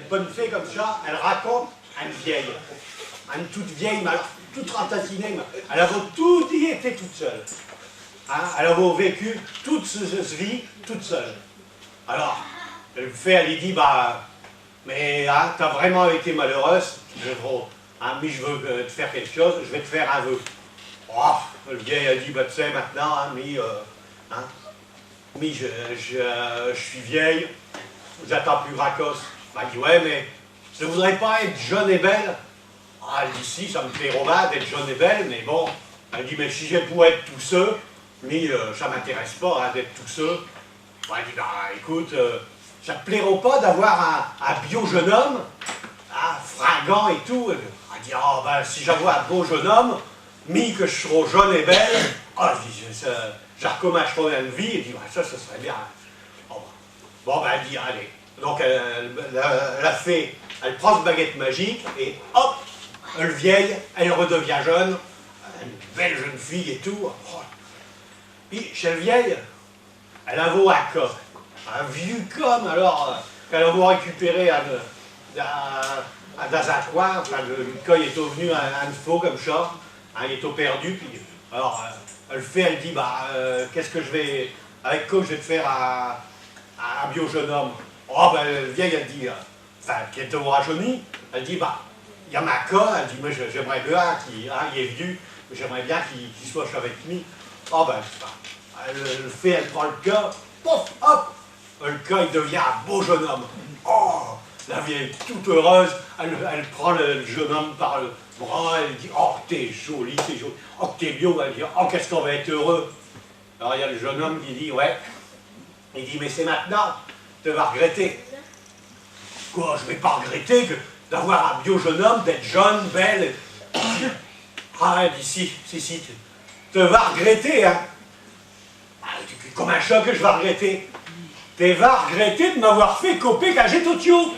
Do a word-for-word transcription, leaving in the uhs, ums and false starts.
Bonne fée comme cha, all' raconte à eune vieille, à eune toute vieille, mais alors, toute ratatinée, mais all' avot toudis été toute seule. Hein, all' avot vécu toute s', s' vie toute seule. Alors, l' fée, all' li dit, bah, mais, hein, t'as vraimint été malheureuse, Gevreau. Hein, mi j' veux, euh, t' faire quéque chose, j' vas t' faire un vœu. Oh, l' vieille, all' dit, bah, te sais, maintenant, hein, mi, euh, hein, mi, j', j', j' sus vieille, j'attinds pus grand cosse. Bah, all' dit, ouais, mais te voudros pas ête jeune et belle ? Ah, all' dit, si, cha m' plairot bin d'ête jeune et belle, mais bon. All' dit, mais si ch'est pour ête tout seu, mi, euh, cha m'intéresse pas, hein, d'ête tout seu. Bah, all' dit, bah, acoute, euh, cha t' plairot pas d'avoir un, un biau jeune homme, hein, fringant et tout ? All' dit, ah, ben, si j'avos un biau jeune homme, mi que j' seros jeune et belle, ah, j' dis, cha, j' arcommincheros eune vie. All' dit, bah, cha, cha s'rot bin. Bon, bah. Bon, bah, all' dit, allez. Donc, euh, la, la fée, all' prind s' baguette magique et hop, l' vieille, all' redevient jeune, eune belle jeune fille et tout. Oh. Pis, chelle vieille, all' avot un cat, un viux cat, mais alors, euh, qu'all' avot récupéré à, à, à, dins un coin, enfin, l', l' cat i étot v'nu à, à eune fée comme cha, hein, i étot perdu, pis, alors, euh, l' fée, all' dit, bah, euh, quo qu' j' vas, avec quo qu' j' vas t' faire un, un, un biau jeune homme ? Oh, ben, l' vieille, all' dit, euh, enfin, quo qu' te voudros, Johnny ? All' dit, bah, i a min cat, all' dit, mais j', j'aim'ros bin qu'i, hein, il est viux, j'aim'ros bin qu'i, qu'i soit avec mi. Oh, ben, bah, l', l' fée, all' prind l' cat, pouf, hop, l' cat, i devient un biau jeune homme. Oh, la vieille, toute heureuse, all', all' prind l', l' jeune homme par l' bras, all' dit, oh, t'es joli, t'es joli, oh, t'es biau, all' dit, oh, quo qu' on va ête heureux. Alors, i a l' jeune homme qui dit, ouais. I dit, mais ch'est maintenant, te vas regretter. Quo, j' vas pas regretter que d'avoir un biau jeune homme, d'ête jeune, belle. Ah, all' dit, si, si, si, te, te vas regretter, hein. Ah, all' dit, commint cha que j' vas regretter ? Te vas regretter d' m'avoir fait coper quand j'étos tiot.